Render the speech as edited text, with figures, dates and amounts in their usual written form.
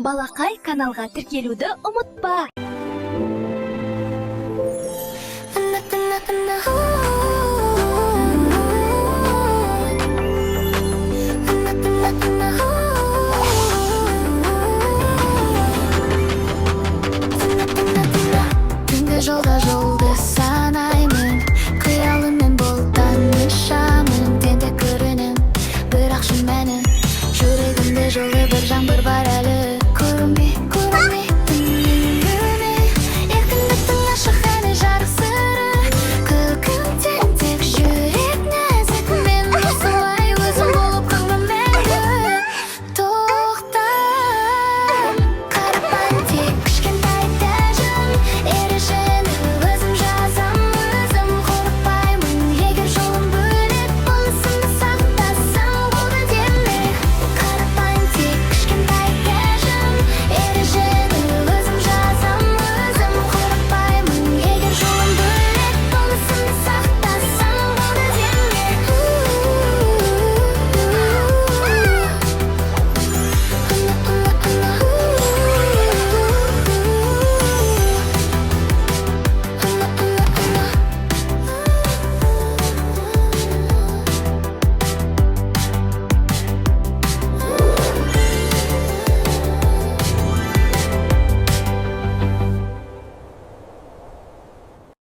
Балақай каналға тіркелуді ұмытпа. Түнгі жолда жұлдыз санаймын, қиялыммен бұлттан ұшамын. Тентек көрінем, бірақ шын мәні жүрегімде жылы бір жаңбыр бар әлі.